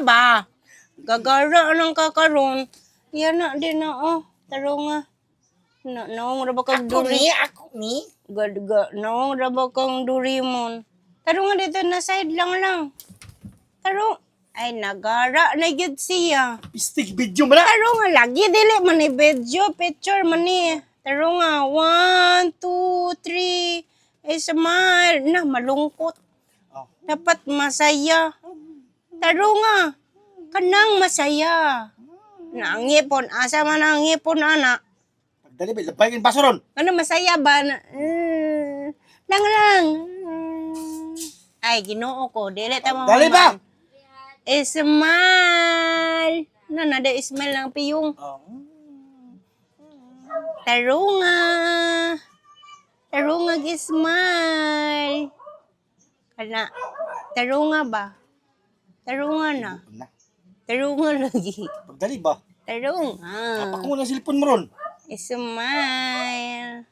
Ba? Gagara nang kakaron. Yan na din na oh. Tarong nga. Na naong ra ba kag Ako duri? ni, ako ni. Gad ga naong ra ba kang Doraemon? Tarong nga dito na side lang lang. Tarong ay nagara na gyud siya. Pistig video mo na. Tarong nga lagi dili man ni video picture man ni. Tarong nga one, two, three. Ay smile na malungkot. Oh. Dapat masaya. Tarong nga. Kanang masaya. Na ang ngipon, asa man ang ngipon ana. Pagdali ba, labay kang baso ron. Ano masaya ba? Na, lang lang. Ay, Ginoo ko. Dili ta Dali ba? Smile. Na nada smile lang piyong. Oh. Tarunga. Tarunga smile. Kana. Tarunga ba? Tarunga na. Na. Tarunga lagi. Pagdali ba? Tarunga. Kapak mo na cellphone mo ron. Smile.